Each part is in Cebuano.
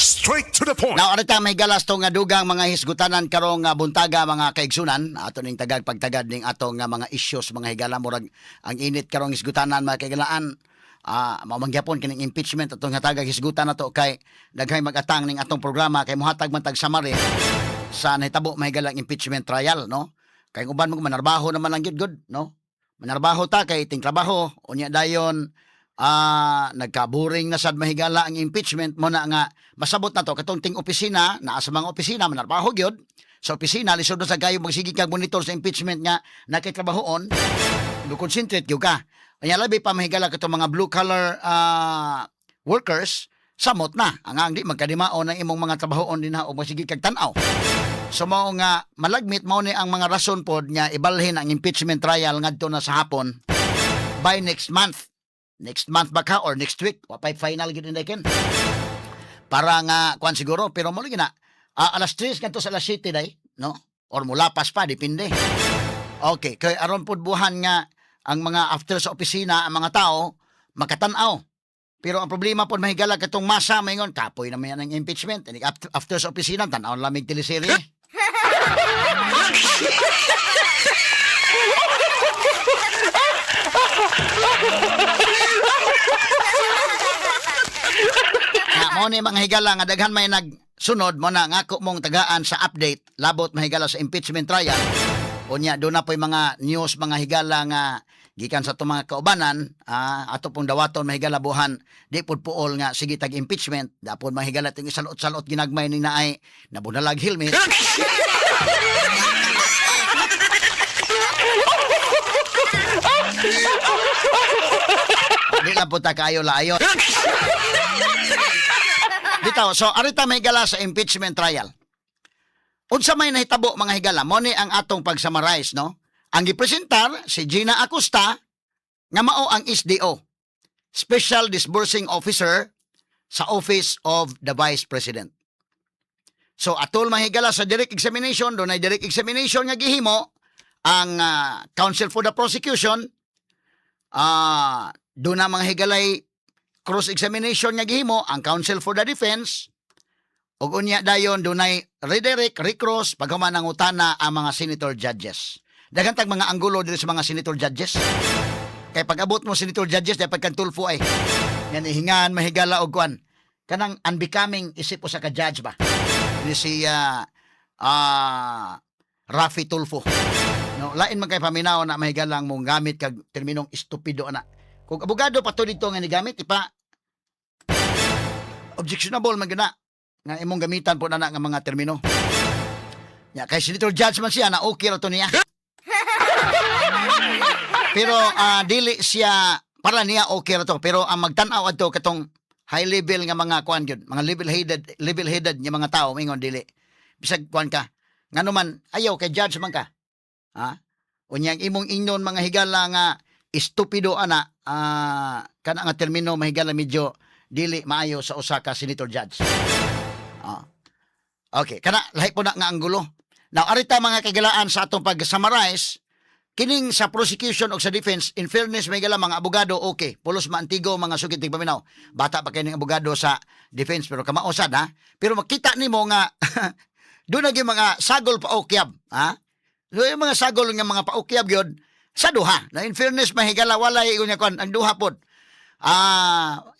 Straight to the point. Now, arita may galas to nga dugang mga hisgutanan karong nga buntaga, mga kaigsunan. Ato ning tagad pagtagad ning atong nga mga issues, mga higala. Murag ang init karong hisgutanan, mga kaigalaan. Mao man gyapon kining impeachment atong hatagag hisgutan nato kay daghay mag-atang ning atong programa kay mohatag man tag summary sa nahitabo, mahigalang impeachment trial, no? Kay uban mo manarbaho naman lang gyud good, no? Manarbaho ta kay ting trabaho, unya dayon nagkaboring na sad, mahigala, ang impeachment mo na nga masabot na to katong ting opisina naa sa mga opisina, manarbaho gyud sa opisina, lisod na sa kayo magsige kag monitor sa impeachment nga nakitrabahoon, do concentrate gyud ka. Unya labi pa, mahigala, katong mga blue collar workers, samot na ang di magkadimaon ang imong mga trabahoon dinha og magsige kag tan-aw. So mao nga malagmit mao ni ang mga rason pod nga ibalhin ang impeachment trial ngadto na sa hapon by next month. Next month ba ka or next week? Wa pay final gyud, inday ken. Para nga kuan siguro, pero mo lagi na alas 3 ngadto sa alas 7 day, no? Or mulapas pa, depende. Okay, kay aron pod buhan nga ang mga after sa opisina ang mga tao makatan-aw. Pero ang problema pod, mahigala, katong masa maingon kapoy naman yan ang impeachment. Inig after sa opisina, tan-aw lamig teleserye. Nga mo ni, mga higala, nga daghan may nagsunod mo na nga ako mong tagaan sa update labot, mahigala, sa impeachment trial. Unya doon na po'y mga news, mga higala, nga gikan sa atong mga kaubanan, ato pong dawaton, mahigala, buhan di pud puol nga sige tag impeachment dapon, mahigala, ting isalot-salot ginagmay ni naay nabunalag helmet. Di lang po ta kaayo laayo. Bitaw, so arita, may higala, sa impeachment trial. Unsa may nahitabo, mga higala, mo ni ang atong pag-summarize, no? Ang gipresentar si Gina Acosta nga mao ang SDO, Special Disbursing Officer sa Office of the Vice President. So atol, mga higala, sa direct examination, dunay direct examination nga gihimo ang counsel for the prosecution, doon na, mga higalay, cross examination nga gihimo ang counsel for the defense ug unya dayon dunay redirect, recross paghuman ang utana ang mga senator judges. Daghan tag mga anggulo diri sa mga senator judges. Kay pag abot mo senator judges, dapat kang Tulfo ay. Yan ihingan, mahigala, og kuan. Kanang unbecoming isip usa ka judge ba? Ni si Raffy Tulfo. No, lain man kay paminaw na, mahigala, ang mong gamit kag terminong estupido ana. Kung abogado pa to dito nga nigamit ipa, objectionable man gyud na nga imong gamitan po na nga mga termino. Ya, kay senator judge man siya na okay ra to niya. Pero dili siya para niya okay ra to, pero ang magtan-aw adto katong high level nga mga kuan gyud, mga level headed nga mga tao mingon dili. Bisag kuan ka. Ngano man ayaw kay judge man ka. Ha? Unya ang imong ingnon, mga higala, nga estupido ana, kana nga termino, mahigala, medyo dili maayo sa usa ka senator judge. Okay, kana lahi po na nga anggulo. Now arita, mga kagilaan, sa atong pag-summarize kining sa prosecution o sa defense, in fairness, may gala, mga abogado okay, pulos maantigo mga sugit paminaw. Bata pa kay ning abogado sa defense pero kamaosad ha. Pero makita nimo nga doon na gyud mga sagol pa okyab, ha? Doon yung mga sagol nga mga paokyab gyud sa duha. Na in fairness, mahigala, walay ingon nga kuan ang duha pod.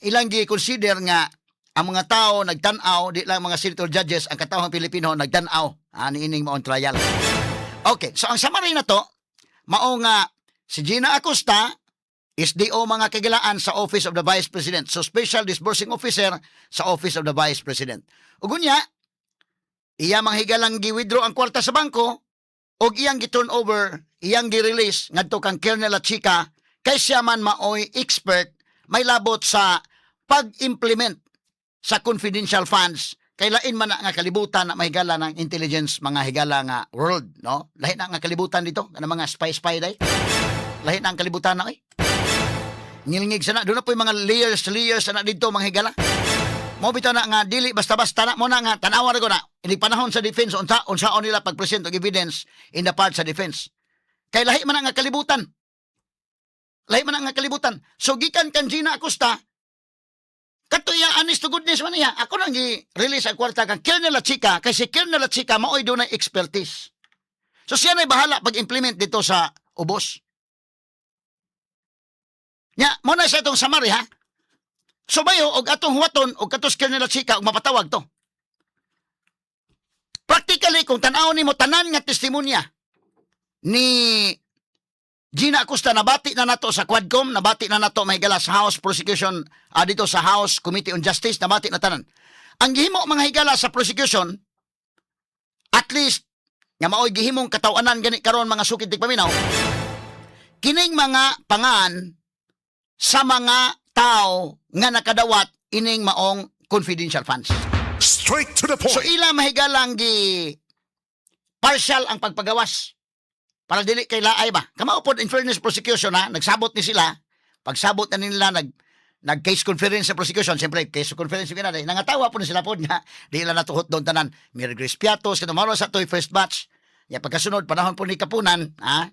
Ilang gi-consider nga ang mga tao nagtan-aw, di lang mga senator judges, ang katawhang Pilipino nagtan-aw niining maong trial. Okay, so ang summary na to, mao nga si Gina Acosta, SDO, mga kagilaan, sa Office of the Vice President. So Special Disbursing Officer sa Office of the Vice President. Ug unya, iya, mga higalang, gi-withdraw ang kwarta sa bangko og iyang gi-turn over, iyang gi-release ngadto kang Colonel La Chica kay siya man maoy expert may labot sa pag-implement sa confidential funds, kay lain man na nga kalibutan na, mahigala, ng intelligence, mga higala, nga world, no? Lahi na nga kalibutan dito kana mga spy spy day, lahi na ang kalibutan na oy, ngilngig sana doon na po yung mga layers layers na dito, mga higala. Mo bitaw na nga dili basta-basta na mo na nga tan-awa ra ko na ini panahon sa defense, unsaon nila pag-present og evidence in the part sa defense, kay lahi man na nga kalibutan, lahi man na nga kalibutan. So gikan kan Gina Acosta. Kato iya, honest to goodness man niya. Ako nang gi-release ang kwarta kang Colonel La Chica kay si Colonel La Chica maoy dunay expertise. So siya na'y bahala pag-implement dito sa ubos. Nya, mo na sa itong summary ha. So bayo og atong huwaton og katos Colonel La Chica og mapatawag to. Practically kung tan-awon nimo tanan nga testimonya ni Gina Acosta, nabati na nato sa Quadcom, nabati na nato, mahigala, sa House Prosecution, dito sa House Committee on Justice, nabati na tanan. Ang gihimo, mga higala, sa prosecution, at least nga maoy gihimong katawanan gani karon, mga sukid tigpaminaw, kining mga pangan sa mga tao nga nakadawat ining maong confidential funds. Straight to the point. So ila mahigalang gi partial ang pagpagawas para dili kay laay ba. Kamao pod, in fairness prosecution ha, nagsabot ni sila. Pagsabot na nila, nag nag case conference sa prosecution, siyempre case conference yung kinada, nangatawa po ni sila pod nga di ila natuhot doon tanan. Mary Grace Piatos, kano mao sa toy first batch. Ya pagkasunod panahon po ni Kapunan, ha?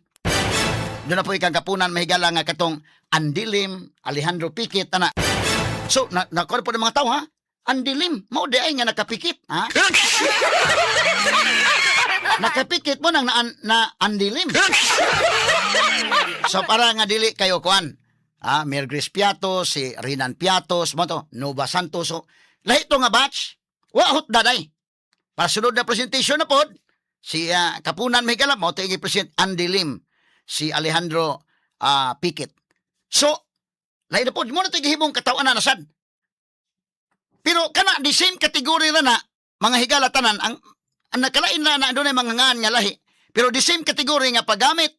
Doon na po ikang Kapunan, mahigala, nga katong Andilim, Alejandro Piquet ana. So na nakuha po ng mga tao ha. Andilim, mao di ay nga nakapikit, ha? Nakapikit mo nang na andilim. So para nga dili kayo kuan. Ah, Mary Grace Piatos, si Renan Piatos, mo to, Nova Santos. So, lahi to nga batch. Wa hot daday. Para sunod na presentation na pod, si Kapunan may mo to present Andilim, si Alejandro Piquet. So, lahi na pod mo na to gihimong katawan na nasad. Pero kana the same category ra na mga higala tanan ang nakalain na na dunay mga ngan nga lahi. Pero the same category nga paggamit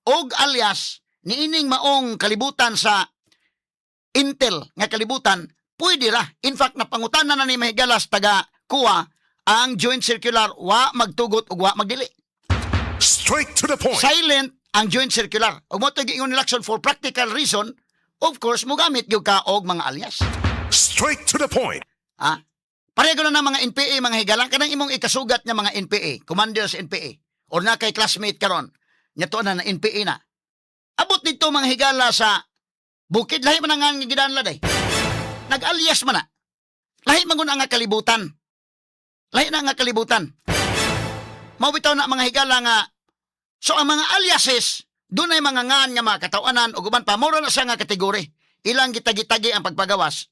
og alias niining maong kalibutan sa intel nga kalibutan, pwede ra. In fact, napangutana na ni mahigalas taga kuwa ang joint circular wa magtugot ug wa magdili. Straight to the point. Silent ang joint circular. Ug mo to giingon ni Lacson, for practical reason, of course, mogamit gyud ka og mga alias. Straight to the point. Ah, pareho na ng mga NPA, mga higala, kanang imong ikasugat nga mga NPA, commander sa NPA, or na kay classmate karon, nya to na na NPA na. Abot dito, mga higala, sa bukid, lahi man ang nga gidanla day. Nag-alias man na. Lahi man gud ang nga kalibutan. Lahi na nga kalibutan. Mao bitaw na, mga higala, nga so ang mga aliases dunay mga ngan nga mga katawanan ug uban pa mura na siya nga kategory. Ilang gitagi-tagi ang pagpagawas,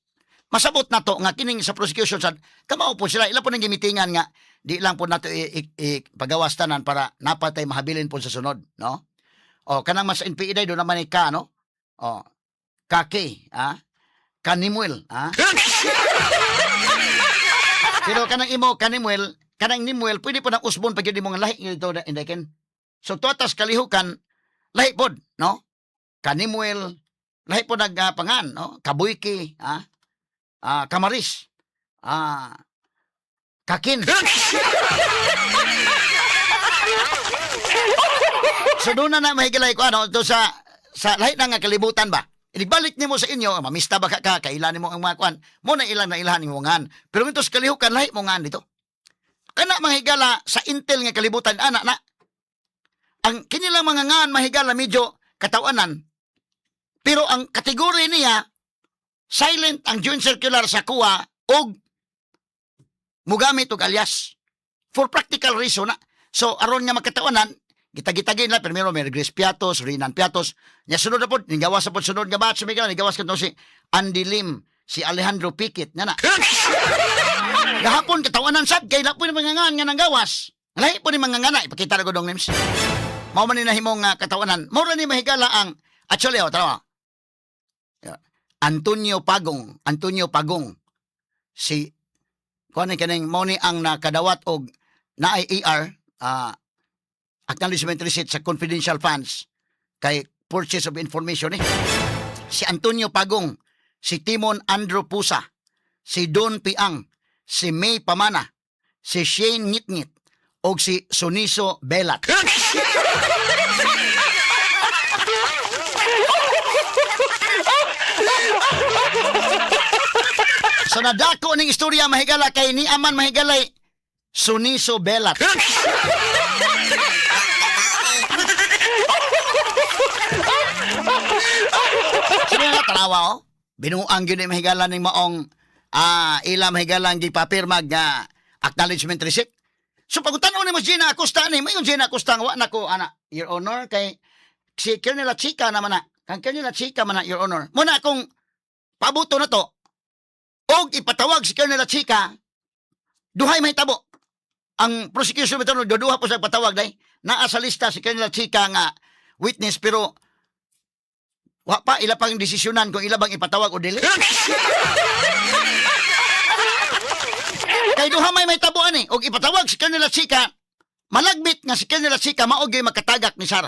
masabot na to nga kining sa prosecution sad kamao po sila ila po nang gimitingan nga di lang po nato pagawas tanan para napatay mahabilin po sa sunod, no? O kanang mas NPA day do naman ni ka, no? O kake, ah, Kanimuel, ah. Pero kanang imo Kanimuel, kanang Nimuel, pwede po nang usbon pag yun mo nga lahi dito na indaken. So tuatas kalihukan lahi pod, no? Kanimuel lahi po nagpangan, no? Kabuyki, ah, ah, Kamaris, ah, Kakin. So doon na na mahigilay ko ano to sa lahi na nga kalibutan ba. Inigbalik nimo sa inyo, mamista ba ka, ka kailan nimo ang mga kuan, mo na ilang na ilhan nimo ngan. Pero ito sa kalihukan lahi mo ngan dito. Kana, mga higala, sa intel nga kalibutan ana na. Ang kinilang mga ngan, mahigala, medyo katawanan. Pero ang kategory niya, silent ang joint circular sa kuwa og mugamit og alias for practical reason na. So aron nga makatawanan, gitagi-tagi na primero Mary Grace Piatos, Renan Piatos, nya sunod na pod nigawas sa pod sunod nga batch, may nigawas kadto si Andy Lim, si Alejandro Piquet nga na. Gahapon katawanan sad kay la po ni mga ngan nga nanggawas. Lahi po ni mga ngana, ipakita na ko dong names. Mao man ni nahimong nga katawanan. Mao ra ni mahigala ang actually, oh, tanawa. Yeah. Antonio Pagong, Antonio Pagong si kuan ni kaning mao ni ang nakadawat og naay AR, acknowledgement receipt sa confidential funds kay purchase of information eh. Si Antonio Pagong, si Timon Andrew Pusa, si Don Piang, si May Pamana, si Shane Ngitngit, og si Soniso Belat. So nadako ning istorya, mahigala, kay ni aman mahigalay Suniso Belat. Sino nga tanawa oh? Binuang gyud ni mahigala ning maong Ila mahigalang gipapirma nga acknowledgement receipt. So pag tan-o nimo Gina Acosta ni, mayon Gina Acosta nga wa na ko ana, Your Honor, kay si Colonel Chica naman na. Kang Colonel Chica man na, Your Honor. Muna kung pabuto na to og ipatawag si Colonel Chica, duhay mahitabo. Ang prosecution bitaw duha po sa patawag day. Naa sa lista si Colonel Chica nga witness, pero wa pa ila pang desisyonan kung ila bang ipatawag o dili. Kay duha may mahitabuan eh. Og ipatawag si Colonel Chica, malagbit nga si Colonel Chica mao gyud makatagak ni Sara.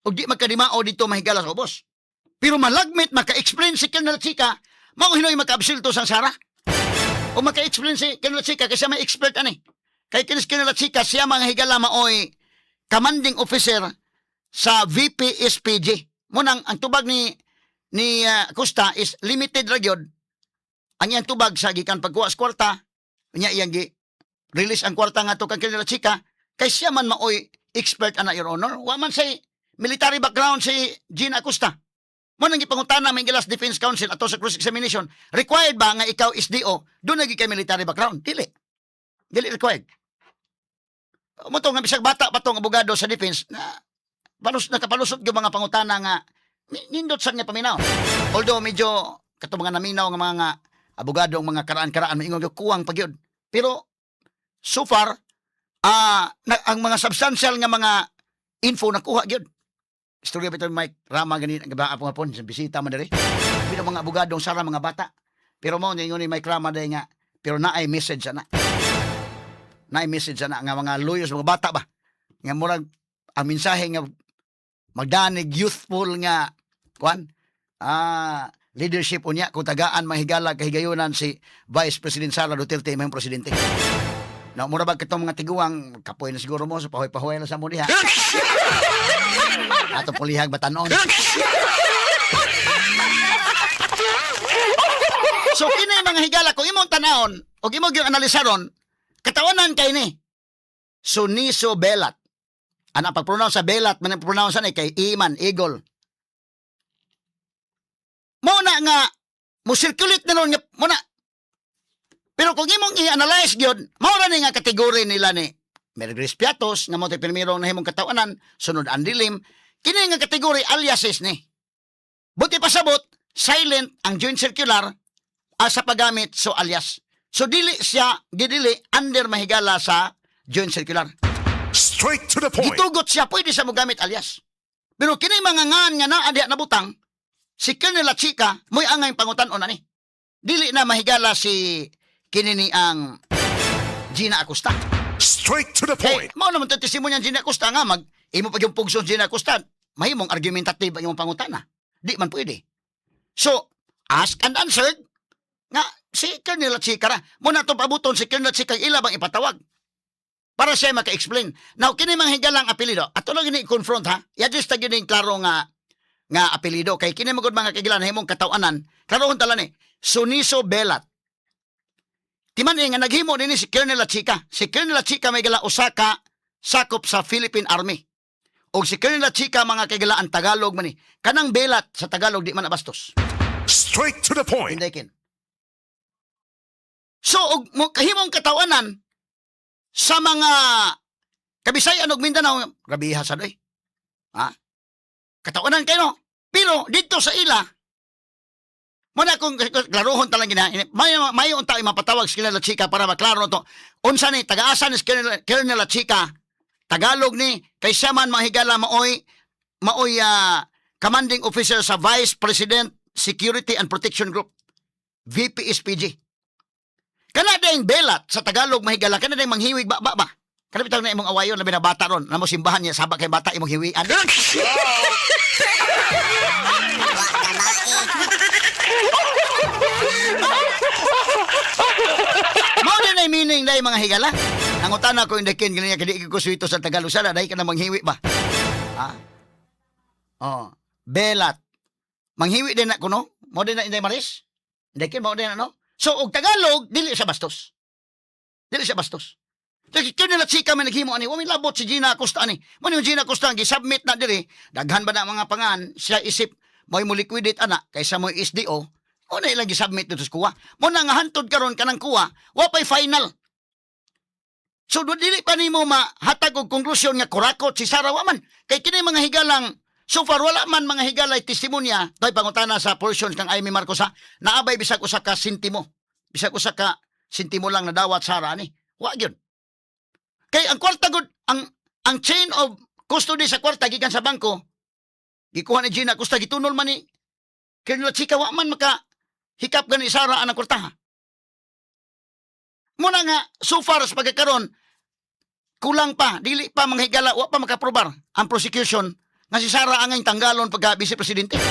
Og di magkadimao dito mahigala sa ubos. Pero malagmit maka-explain si Colonel Chica, mao hinoy makaabsulto sa Sara. O maka-explain si Colonel Chica kasi may expert ani. Kay kinis Colonel Chica siya mga higala maoy commanding officer sa VPSPG. Munang ang tubag ni Acosta is limited ra gyud ang iyang tubag sa gikan pagkuha sa kwarta niya, iyang gi release ang kwarta nga to kang Colonel Chica kay siya man maoy expert ana, Your Honor. Wa man say military background si Gina Acosta. Mo nang gipangutana may gilas defense counsel ato sa cross examination, required ba nga ikaw SDO doon nagi kay military background? Dili, dili required. Mo to nga bisag bata pa tong abogado sa defense na palus nakapalusot yung mga pangutana nga nindot sad nga paminaw. Although medyo kato mga naminaw nga mga abogado ang mga karaan-karaan maingon gyud kuwang pa gyud. Pero so far ang mga substantial nga mga info nakuha gyud. Istorya bitaw ni Mike Rama gani ang gabi apong hapon sa bisita man diri. Pero mga abogadong sara mga bata. Pero mao ningon ni Mike Rama day nga pero naay message ana. Naay message ana nga mga lawyers mga bata ba. Nga murag ang mensahe nga magdanig youthful nga kuan leadership unya kung tagaan mahigala kahigayunan si Vice President Sara Duterte mahimong presidente. Na mura ba kitong mga tiguang kapoy na siguro mo sa pahoy-pahoy na sa mo diha. Ato pulihag batanon. So kini mga higala kung imong tanawon o imong gyud analisaron, katawanan kay ni Suniso Belat. Ana pag-pronounce sa Belat man ang pronounce ani kay Iman Eagle. Mo na nga mo circulate na nun nga mo na. Pero kung imong i-analyze gyud, mao ra ni nga kategory nila ni Mary Grace Piatos nga mo tay pirmirong nahimong katawanan, sunod ang dilim. Kini nga kategory aliases ni. Buti pasabot, silent ang joint circular sa paggamit so alias. So dili siya gidili under mahigala sa joint circular. Straight to the point. Gitugot siya, pwede siya mogamit alias. Pero kini mga ngan nga naa diha nabutang, si Colonel La Chica, mo'y angay pangutan-on ani. Dili na mahigala si kini ni ang Gina Acosta. Straight to the Kay, point. mao naman to testimonya ang Gina Acosta nga mag imo pag yung pugson Gina Acosta, mahimong argumentative ang imong pangutana. Di man pwede. So, ask and answered nga si Colonel La Chica ra. Muna itong pabuton si Colonel La Chica ila bang ipatawag para siya maka-explain. Now, kini mga higalang apelido, ato lang gini i-confront ha. I-address ta gyud ning klaro nga nga apelido kay kini magud mga kagilan himong katawanan. Klarohon tala ni Suniso Belat. Timan eh, nga naghimo dinhi si Colonel La Chica. Si Colonel La Chica may gala usa ka sakop sa Philippine Army. Og si Colonel La Chica mga kaigalaan Tagalog man ni. Kanang Belat sa Tagalog di man abastos. Straight to the point. Hindi kin. So og mo kahimong katawanan sa mga Kabisayan og Mindanao, grabiha sad oy. Ha? Katawanan kayo no? Pero dito sa ila, mo na kung klarohon talang gina, may unta mapatawag si Colonel La Chica para maklaro to. Unsa ni tagaasa ni Colonel La Chica, Tagalog ni kay siya man mahigala maoy maoy commanding officer sa Vice President Security and Protection Group, VPSPG. Kana ding belat sa Tagalog mahigala, kana ding manghiwig ba ba ba. Kana bitaw na imong awayon labi na bata ron, namo simbahan niya saba kay bata imong hiwian. Mao din ay meaning dai mga higala. Nangutana ko indakin ganiya kay di ko suwito sa Tagalog sana dai ka na manghiwi ba. Ha? Oh, belat. Manghiwi din na kuno. Mao din na Inday Maris. Inday mao din na no. So og Tagalog dili siya bastos. Dili siya bastos. Kaya kaya nila chika may naghimo ani, wa may labot si Gina Acosta ani. Mo ni Gina Acosta ang gi-submit na diri, daghan ba na mga pangan siya isip mo'y mo liquidate ana kaysa mo'y SDO. Una ilang gisubmit dito sa COA. Mo na nga hantod karon kanang COA, wa pay final. So do dili pa nimo mahatag og konklusyon nga kurakot si Sara, wa man. Kay kini mga higalang so far wala man mga higalay testimonya toy pangutana sa portions kang Imee Marcos ha. Naabay bisag usa ka sentimo. Bisag usa ka sentimo lang nadawat Sara ani. Wa gyud. Kay ang kwarta gud, ang chain of custody sa kwarta gikan sa bangko gikuha ni Gina Acosta, gitunol man ni Colonel Chica, wa man maka hikap gani Sara ang kwarta. Muna nga so far sa pagkakaron kulang pa, dili pa mga higala, wa pa makaprobar ang prosecution nga si Sara ang tanggalon pagka vice presidente.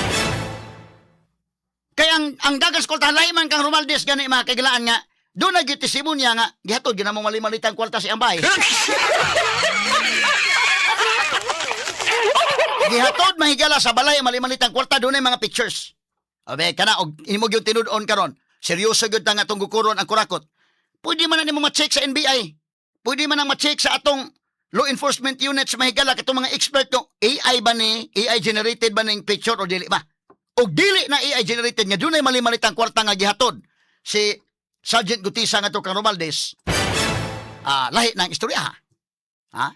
Kay ang dagas kwarta lahi man kang Romualdez gani, mga kagilaan, nga doon na gyud testimonya nga gihatod gyud namong mali-malitang kwarta si Ambay. Gihatod, mahigala, sa balay ang mali-malitang kwarta, doon mga pictures. Abe kana og imo gyud tinud-on karon. Seryoso gyud ta nga atong gukuron ang kurakot. Pwede man na nimo ma-check sa NBI. Pwede man ang ma-check sa atong law enforcement units, mahigala, katong mga expert no, AI ba ni, AI generated ba ning picture o dili ba? Og dili na AI generated nga dunay mali-malitang kwarta nga gihatod si Sergeant Gutisa nga kang Romualdez. Ah, lahi ng istorya ha. Ha?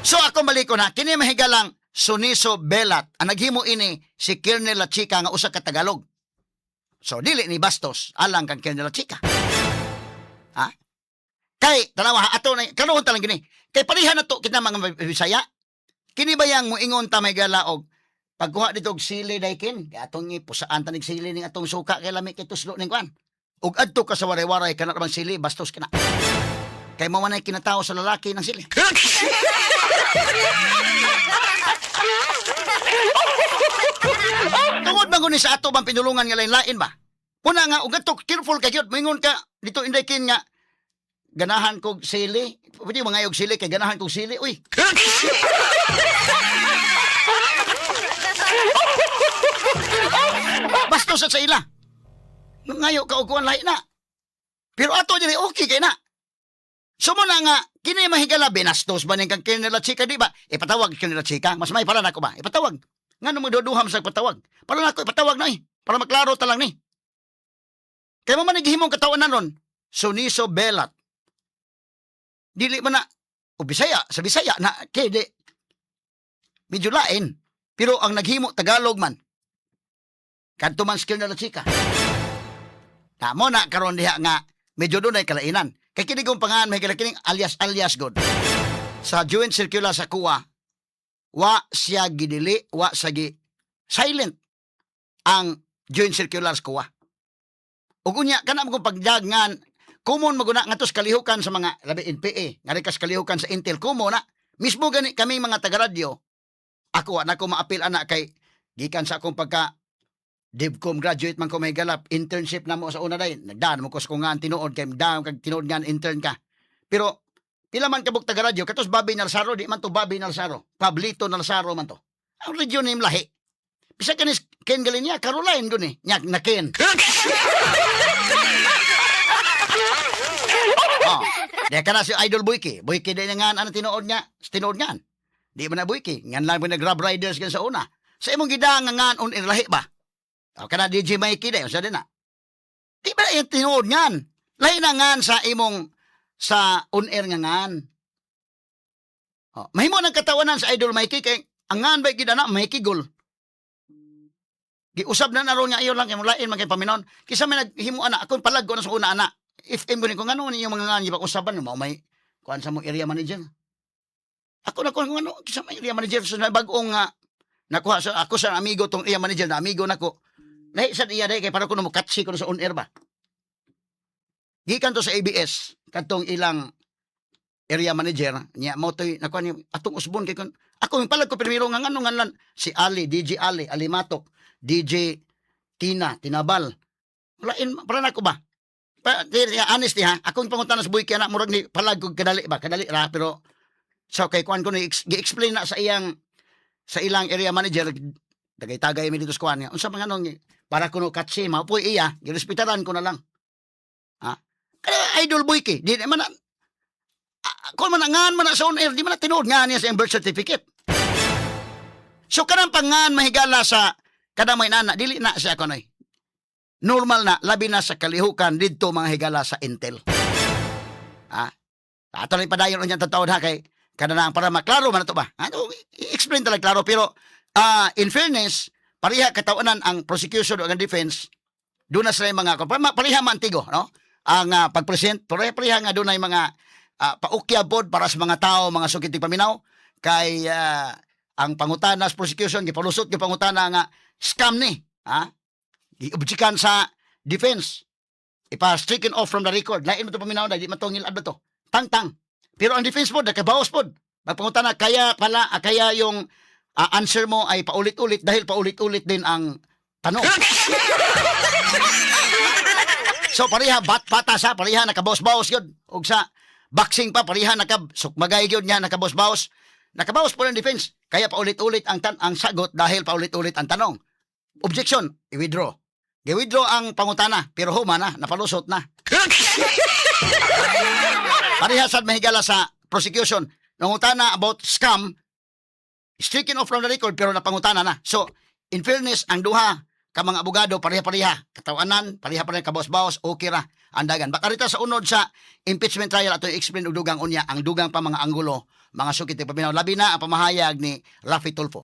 So ako balik ko na kini, mahigalang, Suniso Belat ang naghimo ini si Colonel La Chica nga usa ka Tagalog. So dili ni bastos alang kang Colonel La Chica. Ha? Kay tanawa ha, ato na karon ta lang gini. Kay pareha na to kita mga Bisaya. Kini ba yang moingon ta may gala og pagkuha dito og sili daykin, kay atong ipusaan ta nig sili ning atong suka kay lami kay tuslo ning kuan. Ug adto ka sa waray-waray kana bang sili, bastos ka na. Kay mao man ay kinatao sa lalaki ng sili. Tungod man guni sa ato bang pinulungan nga lain-lain ba? Una nga ug adto careful ka gyud, moingon ka dito, Inday Ken, nga ganahan kog sili. Pwede mo ngayog sili kay ganahan kog sili. Uy. Bastos sa ila. Ngayo ka og kuan, lahi na. Pero ato diri okay kay na. So mo na nga kini, mahigala, binastos ba ning kang Colonel Chica, di ba? Ipatawag Colonel Chica, mas may para nako ba? Ipatawag. Ngano mo duduham sa patawag? Para nako ipatawag na eh. Para maklaro ta lang ni. Kay mo man gihimong katawan ron, Suniso Belat. Dili man na o Bisaya, sa Bisaya na kay di medyo lain. Pero ang naghimo Tagalog man. Kadto man si Colonel Chica. Tamo na karon diha nga medyo dunay kalainan. Kay kini kong pangan may kining alias alias god. Sa joint circular sa COA, wa siya gidili, wa siya gi silent ang joint circular sa COA. Ug unya kana mo kung pagdagngan common maguna nga sa kalihukan sa mga labi NPA, nga kas kalihukan sa Intel kumo na mismo gani kami mga taga-radyo. Ako wa na ko maapil ana kay gikan sa akong pagka DivCom graduate man ko, may galap internship na mo sa una day nagdaan mo ko sa kung nga ang tinuod kay daan kag tinuod nga ang intern ka, pero pila man kabuk taga radyo katos Bobby Nalsaro, di man to Bobby Nalsaro, Pablito Nalsaro man to. Ang radio name lahi. Bisa kanis Ken Galinia, Caroline guni nya na Ken. Oh, di ka na si Idol Boyke. Boyke din nga ano tinuod niya, sa tinuod nga. Di man na Boyke, ngan lang mo na Grab Riders gan sa una. Sa imong gidang nga ngan on lahi ba? O kana DJ Mikey din, sa din na. Di ba yung tinuod ngan? Lahi na ngan sa imong sa on air nga ngan. Oh, mahimo nang katawanan sa Idol Mikey kay ang ngan ba gid na Mikey gol. Giusab na naron nga ayo lang kay mulain man kay paminon. Kisa may naghimo ana akon palag ko na sa una ana. FM ko ni kung ano ninyo mga ngan usaban mao may kuan sa mong area manager. Ako na kung ano kisa may area manager sa may bag-ong nga nakuha sa ako sa amigo tong area manager na amigo nako. Lahi sa iya dai kay para ko mo katsi ko sa on air ba. Gikan to sa ABS kadtong ilang area manager niya mo toy nakuha niya atong usbon kay kun ako yung palag ko primero nga ngano nga lan si Ali, DJ Ali Alimatok, DJ Tina Tinabal, lain para nako ba pa, di, honest ha, akong pangutana sa buhay na murag ni palag ko kadali ba, kadali ra, pero so kay kuan ko ni gi-explain na sa iyang sa ilang area manager, tagay-tagay mi dito sa kuan niya unsa man anong para kuno katsi mao poy iya girespetaran ko na lang ha. Kaya Idol Boy ki di man na kung man ngan man na sa on air, di man na tinuod nga niya sa iyang birth certificate. So kanang pangan, mahigala, sa kada may nana dili na siya kunoy. Normal na, labi na sa kalihukan didto, mga higala, sa Intel. Ha? Ato lang padayon unyang tataon ha, kay kada na ang para maklaro man ato ba. Ano, i-explain talaga klaro, pero in fairness, pareha katawanan ang prosecution ug ang defense. Doon na sila yung mga pareha maantigo, no? Ang pag-present, pareha pareha nga doon ay mga paukyab pod para sa mga tao, mga sukit paminaw, kay ang pangutana sa prosecution, gipalusot gipangutana nga scam ni, ha? Giobjekan sa defense. Ipa-stricken off from the record. Lain mo to paminaw na, di man to ngilad ba to. Tang-tang. Pero ang defense pod, nakabawas pod. Magpangutana, kaya pala, kaya yung answer mo ay paulit-ulit dahil paulit-ulit din ang tanong. So pareha bat bata sa pareha nakabaos-baos yun. Og sa boxing pa, pareha naka sukmagay gyud niya, nakabaos-baos. Nakabaos po ng defense. Kaya paulit-ulit ang sagot dahil paulit-ulit ang tanong. Objection, i-withdraw. Gi-withdraw ang pangutana, pero huma na, napalusot na. Pareha sad, mahigala, sa prosecution. Nangutana about scam, stricken off from the record, pero napangutana na. So, in fairness, ang duha ka mga abogado pareha-pareha. Katawanan, pareha-pareha kabaos-baos, okay ra ang dagan. Baka rita sa unod sa impeachment trial ato i-explain og dugang unya ang dugang pa mga anggulo, mga sukit paminaw. Labi na ang pamahayag ni Raffy Tulfo.